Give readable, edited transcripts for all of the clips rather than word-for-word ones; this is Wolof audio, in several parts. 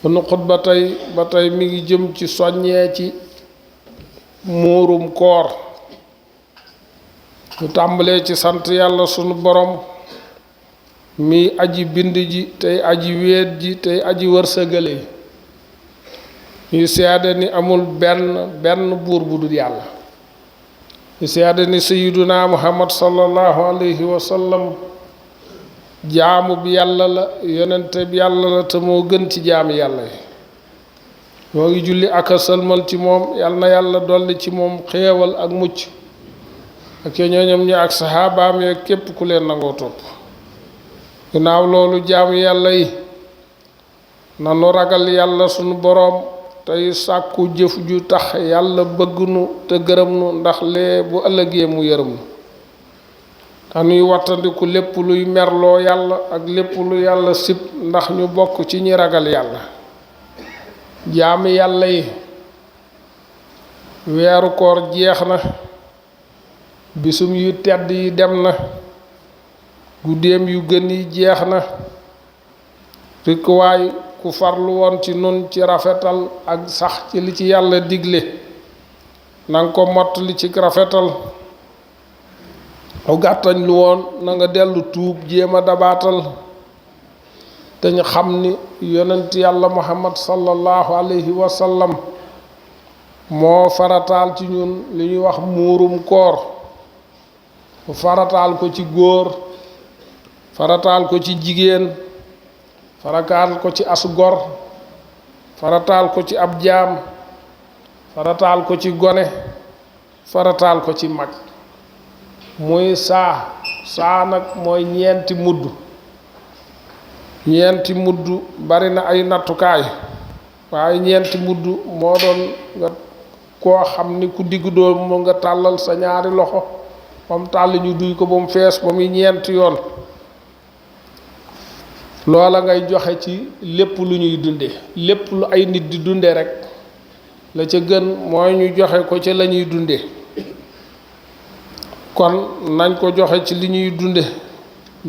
sunu xutba ba tey mi ngi jëm ci soññee ci muurum koor ñu tàmbalee ci sant yàlla sunu borom mi aji bind ji tey aji wéet ji tey aji wërsëgale ñu seede ni amul benn buur bu dul yàlla ñu seede ni sayyiduna muhammad sallallahu alayhi wa sallam jaamu bi yàlla la yonente bi yàlla la te moo gën ci jaami yàlla yi moo ngi julli ak a sëlmal ci moom yal na yàlla dolli ci moom xéewal ak mucc ak ñooñam ñi ak saxaabaam yi képp ku leen nangoo topp ginnaaw loolu jaamu yàlla yi nanu ragal yàlla sunu boroom tey sàkku jëf ju tax yàlla bëgg nu te gërëm nu ndax lee bu ëllëgee mu yërëm nu dañuy wattandiku lépp luy merloo yàlla ak lépp lu yàlla sib ndax ñu bokk ci ñi ragal yàlla jaami yàlla yi weeru koor jeex na bisum yu tedd yi dem na guddeem yu gën yi jeex na rikkuwaay ku farlu woon ci nun ci rafetal ak sax ci li ci yàlla digle nanga ko mott li ci rafetal u gàttañ lu woon na nga dellu tuub jéem a dabaatal te ñu xam ni yonent yàlla muhammad sallallahu alayhi wa sallam moo farataal ci ñun li ñuy wax muurum koor mu farataal ko ci góor farataal ko ci jigéen farataal ko ci as gor farataal ko ci ab jaam farataal ko ci gone farataal ko ci mag muy saa nag mooy ñeenti mudd bari na ay nattukaay waaye ñeenti mudd moo doon nga koo xam ni ku diggu doon mu nga tàllal sa ñaari loxo ba mu tàll ñu duy ko ba mu fees ba muy ñeenti yoon loola ngay joxe ci lépp lu ñuy dunde lépp lu ay nit di dunde rek la ca gën mooy ñu joxe ko ci la ñuy dunde kon nañ ko joxe ci li ñuy dunde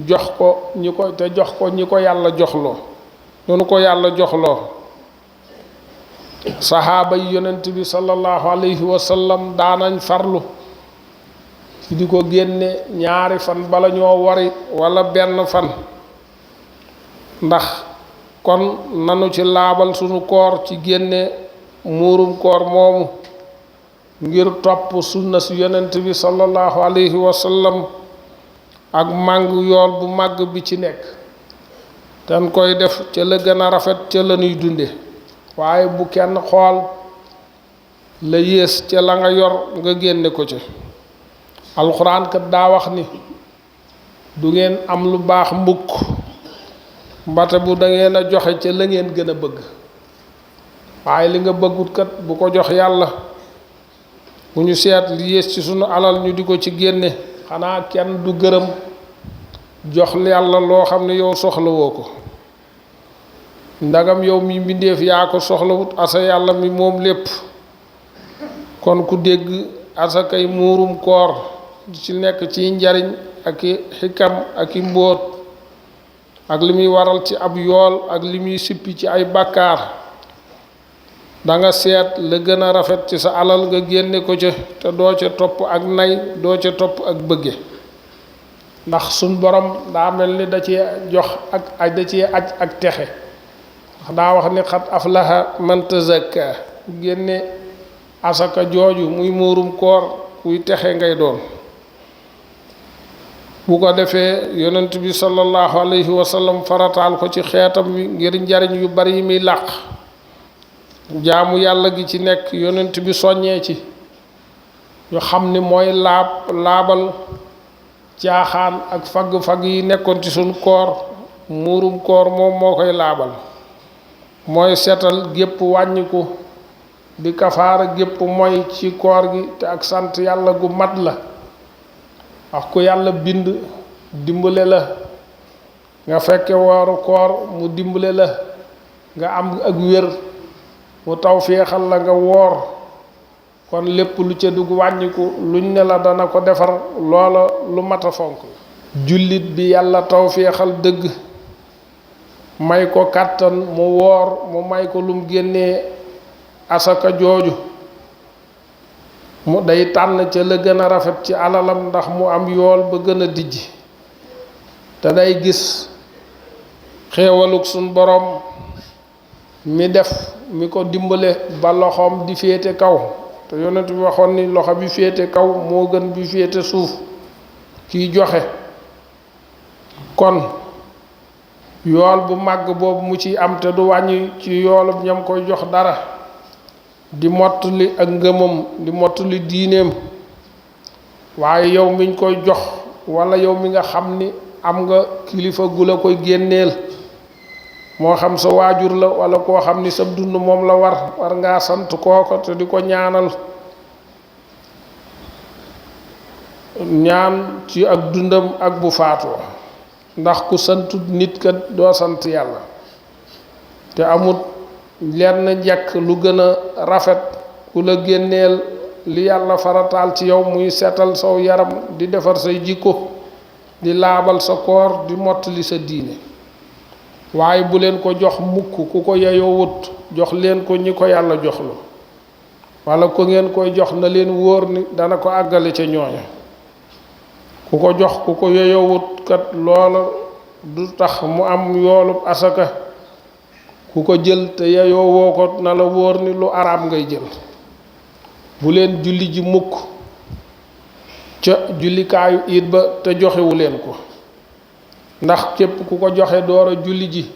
jox ko ñi ko te jox ko ñi ko yàlla joxloo noonu ko yàlla joxloo saxaaba yi yonent bi sallallahu alayhi wa sallam daanañ farlu ci di ko génne ñaari fan bala ñoo wari walla benn fan ndax kon nanu ci laabal sunu koor ci génne muurum koor moomu ngir topp sunna si yonent bi sallallahu alayhi wa sallam ak màng yool bu màgg bi ci nekk ten koy def ca la gën a rafet ca la ñuy dunde waaye bu kenn xool la yées ca la nga yor nga génne ko ci alxuraan kat daa wax ni du ngeen am lu baax mbukk mbate bu da ngeen a joxe ca la ngeen gën a bëgg waaye li nga bëggut kat bu ko jox yàlla bu ñu seet li yées ci sunu alal ñu di ko ci génne xanaa kenn du gërëm jox yàlla loo xam ne yow soxlawoo ko ndagam yow mi mbindeef yaa ko soxlawut asa yàlla mi moom lépp kon ku dégg asa kay muurum koor ci nekk ci njariñ ak i xikam ak i mbóot ak li muy waral ci ab yool ak li muy sippi ci ay bàkkaar danga seet la gën a rafet ci sa alal nga génne ko ca te doo ca topp ak nay doo ca topp ak bëgge ndax suñ borom daa mel ni da cee jox ak da cee aj ak texe ndax daa wax ni xat aflaha man tazakka génne asaka jooju muy muurum koor kuy texe ngay doon bu ko defee yonent bi sallallahu alayhi wa sallam farataal ko ci xeetam wi ngir njariñ yu bari yi muy làq jaamu yàlla gi ci nekk yonent bi soññee ci ñu xam ni mooy laabal caaxaan ak fagg-fagg yi nekkoon ci suñ koor muurum koor moom moo koy laabal mooy seetal gépp wàññiku di kafaara gépp mooy ci koor gi te ak sant yàlla gu mat la wax ku yàlla bind dimbale la nga fekke wooru koor mu dimbale la nga am ak wér mu taw féexal la nga woor kon lépp lu ca dugg wàññiku luñ ne la dana ko defar loola lu mat a fonk jullit bi yàlla taw féexal dëgg may ko kàttan mu woor mu may ko lum génnee asaka jooju mu day tànn ca la gën a rafet ci alalam ndax mu am yool ba gën a dijj te day gis xéewalug suñ borom mi def mi ko dimbale ba loxoom di féete kaw te yonent bi waxoon ni loxo bi féete kaw moo gën bi féete suuf kiy joxe kon yool bu màgg boobu mu ci am te du wàññi ci yoolub ñam koy jox dara di mottali ak ngëmam di mottali diineem waaye yow miñ koy jox walla yow mi nga xam ni am nga kilifa gu la koy génneel moo xam sa waajur la walla koo xam ni sa dund moom la war ngaa sant kooko te di ko ñaanal ñaan ci ak dundam ak bu faatoo ndax ku santut nit ka doo sant yàlla te amut lenn njekk lu gën a rafet ku la génneel li yàlla farataal ci yow muy setal saw yaram di defar say jikko di laabal sa koor di mottali sa diine waaye bu leen ko jox mukk ku ko yeyoo wut jox leen ko ñi ko yàlla joxlu walla ko ngeen koy jox na leen wóor ni dana ko àggale ca ñooña ku ko jox ku ko yeyoo wut kat loola du tax mu am yoolub asaka ku ko jël te yeyoo woo ko na la wóor ni lu araam ngay jël bu leen julli ji mukk ca jullikaayu iid ba te joxewu leen ko ndax képp ku ko joxe door a julli ji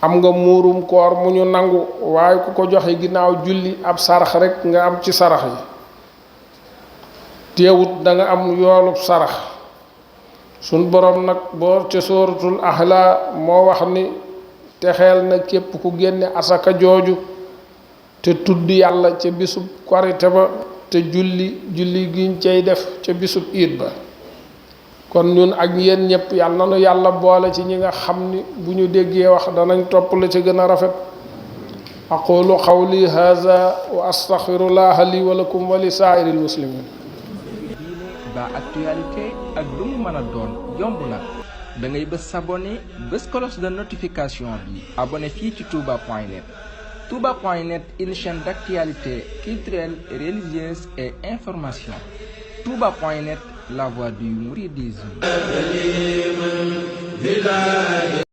am nga muurum koor mu ñu nangu waaye ku ko joxe ginnaaw julli ab sarax rekk nga am ci sarax yi teewut da nga am yoolub sarax sun borom nag boo ca sóoratul Ahla moo wax ni texeel na képp ku génne asaka jooju te tudd yàlla ca bisub korite ba te julli giñ cay def ca bisub iid ba kon ñun ak yéen ñëpp yàlla nanu yàlla boole ci ñi nga xam ni bu ñu déggee wax danañ topp la ca gën a rafet aqulu qawli hadha wa astaghfirullaha li wa lakum wa li saa'iril muslimin ba actualité ak lu mu mën a doon yomb na da ngay bës s'abonner bës cloche de notification bi abonné fii ci touba.net. touba.net, une chaîne d'actualité culturelle, religieuse et information. touba.net, la voix du mouridisme.